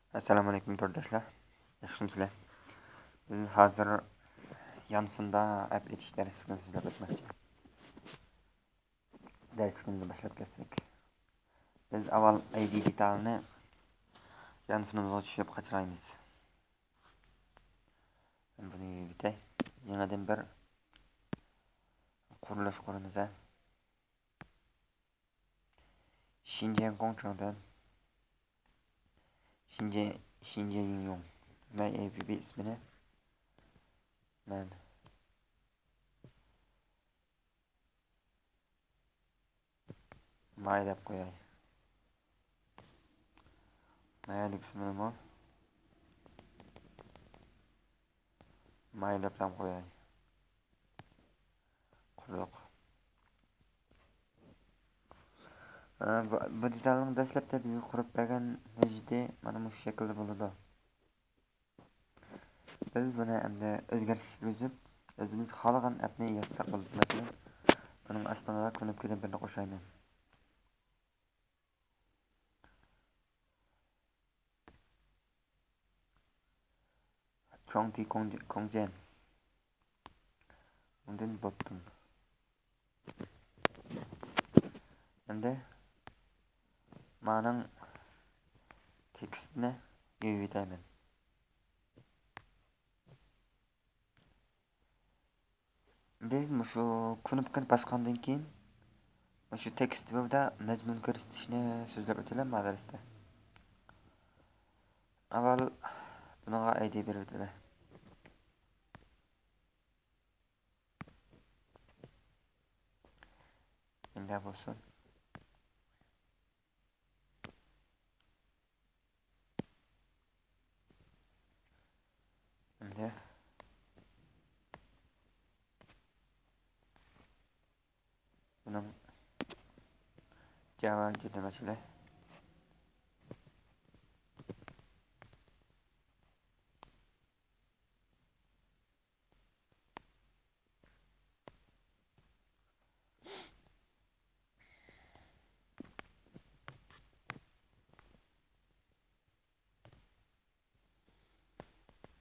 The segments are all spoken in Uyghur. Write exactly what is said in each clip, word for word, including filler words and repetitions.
ئەسسالامۇئەلەيكۇم تورداشلار، ياخشىمۇسىلەر؟ بىز ھازىر يانفوندا ئەپ ئېچىش دەرسلىكىنى سۆزلەپ ئۆتمەكچى. دەرسلىكىمىزنى باشلاپ كەتسەك، بىز ئاۋۋال ئايدى دېتالىنى يانفونىمىزغا چۈشۈرۈپ قاچىلايمىز. مەن بۇنى يۇيۇۋېتەي. يېڭىدىن بىر قۇرۇلۇش قۇرىمىز ھە. شىنجيەن گوڭچېڭدىن، شىنجيەن، شىنجيەن يىڭيۇڭ. مەن ئەپ ئىسمىنى مەن ماي دەپ قوياي. ماي دەپ ئىسمىنىمۇ ماي دەپلا قوياي. قۇردۇق. ئە، بۇ، بۇ دېتالنىڭ دەسلەپتە بىزگە قۇرۇپ بەرگەن ھۆججىتى مانا مۇشۇ شەكىلدە بولىدۇ. بىز بۇنى ئەمدى ئۆزگەرتىش كىرگۈزۈپ، ئۆزىمىز خالىغان ئەپنى يازساق بولىدۇ. مەسىلەن، بۇنىڭ ئاستىغا كۇنۇپكىدىن بىرنى قوشايمەن. چوڭتى كوڭ-، كوڭجيەن. ئۇندىن بوتتۇن. ئەمدى مانىڭ تېكىستىنى يېزىۋېتەيمەن. بىز مۇشۇ كۇنۇپكىنى باسقاندىن كېيىن، مۇشۇ تېكىست ۋىۋدا مەزمۇن كۆرسىتىشنى سۆزلەپ ئۆتىلى ما دەرستە. ئاۋۋال بۇنىڭغا ئايدى بېرىۋېتىلى. مۇنداق بولسۇن. ئەمدى بۇنىڭ جاۋا جىددىي مەسىلە.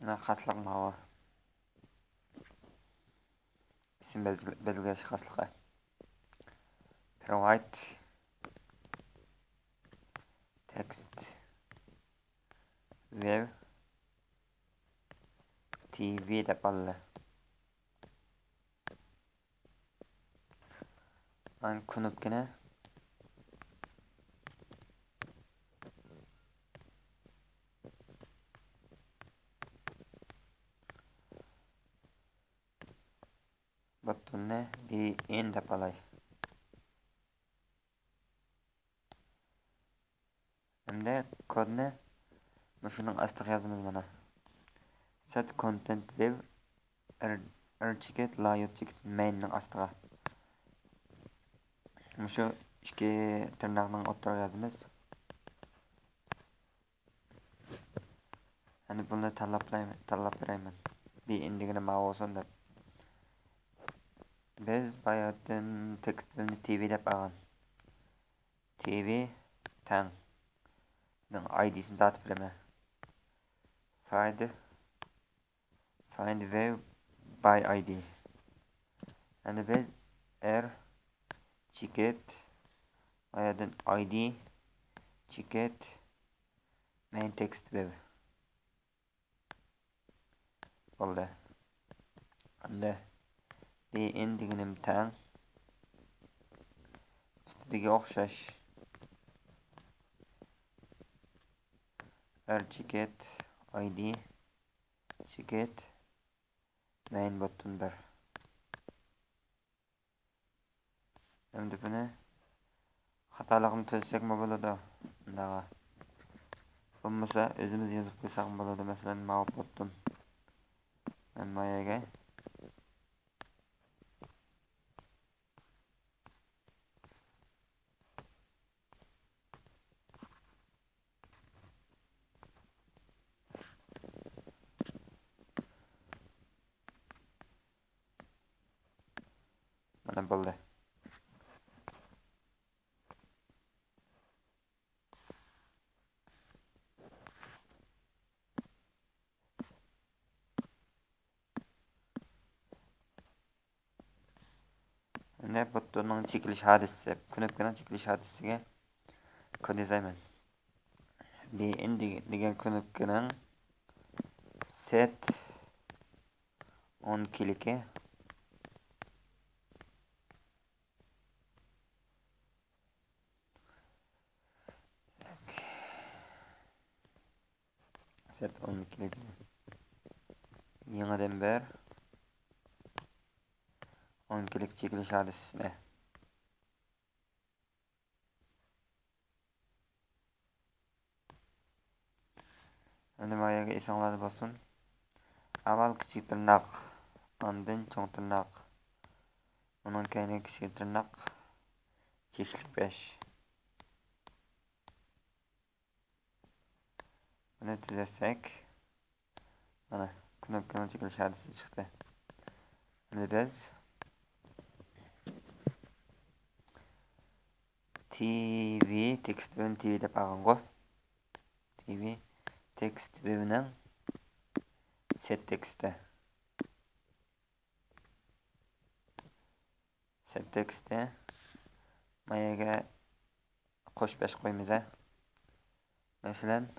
مانا خاسلىق ماۋۇ. ئىسىم بەلگىلەش خاسلىقى. Provide text view T V دەپ ئالدى. مانا كۇنۇپكىنى بوتتۇننى بىئېن دەپ ئالاي. ئەمدى كودنى مۇشۇنىڭ ئاستىغا يازىمىز مانا. Set content view r-، r-ticket، layout ticket main نىڭ ئاستىغا. مۇشۇ ئىككى تىرناقنىڭ ئوتتۇرىغا يازىمىز. ئەمدى بۇنى تاللاپ بېرەيمەن، تاللاپ بېرەيمەن. بىئېن دېگىنى ماۋۇ بولسۇن دەپ. بىز باياتىن تېكىستىمىزنى تىۋى دەپ ئالغان. تىۋى تەڭ. بۇنىڭ ئايدىسىنى تارتىپ بېرىمەن. Find، find view by I D. ئەمدى بىز r ticket، ئايدىن I D، ticket، main text view. بولدى. ئەمدى بىئېن دېگىنىم تەڭ. ئۈستىدىكىگە ئوخشاش. r ticket، I D، ticket، main بوتتىن بىر. ئەمدى بۇنى خاتالىقنى تۈزىسەكمۇ بولىدۇ. مۇنداغا. بولمىسا ئۆزىمىز يېزىپ قويساقمۇ بولىدۇ. مەسىلەن، ماۋۇ بوتتۇن. مەن ما يەرگە. مانا بولدى. بۇتتۇننىڭ چېكىلىش ھادىسىسى، كۇنۇپكىنىڭ چېكىلىش ھادىسىسىگە كود يازايمەن. بىئېن دېگەن كۇنۇپكىنىڭ سېت ئون كىلىكى. سېت ئون كىلىك. يېڭىدىن بىر ئون كىلىك چېكىلىش ھادىسىسىنى. ئەمدى ما يەرگە ئېسىڭلاردا بولسۇن. ئاۋۋال كىچىك تىرناق، ئاندىن چوڭ تىرناق، ئۇنىڭ كەينىگە كىچىك تىرناق، چېكىتلىك بەش. بۇنى تۈزەتسەك، مانا، كۇنۇپكىنىڭ چېكىلىش ھادىسىسى چىقتى. ئەمدى بىز تىۋى تېكىست ۋىۋنى تىۋى دەپ ئالغانغۇ. تىۋى تېكىست ۋىۋنىڭ سېت تېكىستى. سېت تېكىستى. ما يەرگە قوش بەش قويىمىز، ھە. مەسىلەن،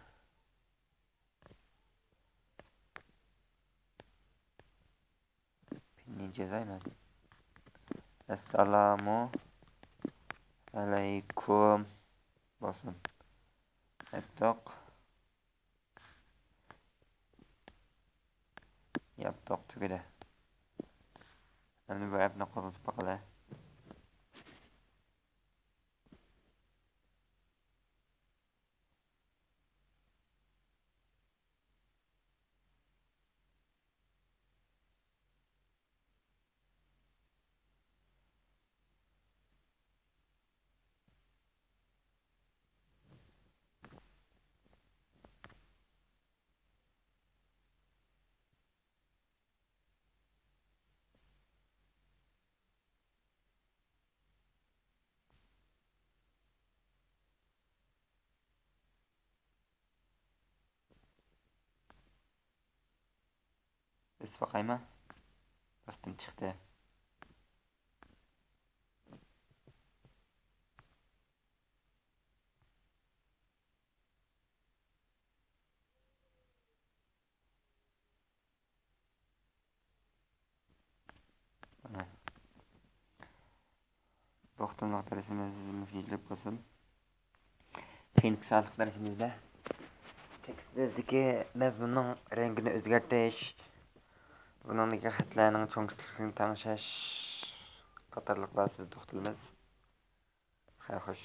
پىننى جازايمەن. ئەسسالامۇ ئەلەيكۇم بولسۇن. ئېيتتۇق. ياپتۇق، تۈگىدى. ئەمدى بۇ ئەپنى قوزغىتىپ باقىلى. بېسىپ باقايمۇ؟ باستىم، چىقتى. بۇ قېتىملىق دەرسىمىز مۇشۇ يەرلىك بولسۇن. كېيىنكى سائەتلىك دەرسىمىزدە تېكىستىمىزدىكى مەزمۇننىڭ رەڭگىنى ئۆزگەرتىش، بۇنىڭدىكى خەتلەرنىڭ چوڭ-كىچىكلىكىنى تەڭشەش قاتارلىقلار ئۈستىدە توختىلىمىز. خەير خوش.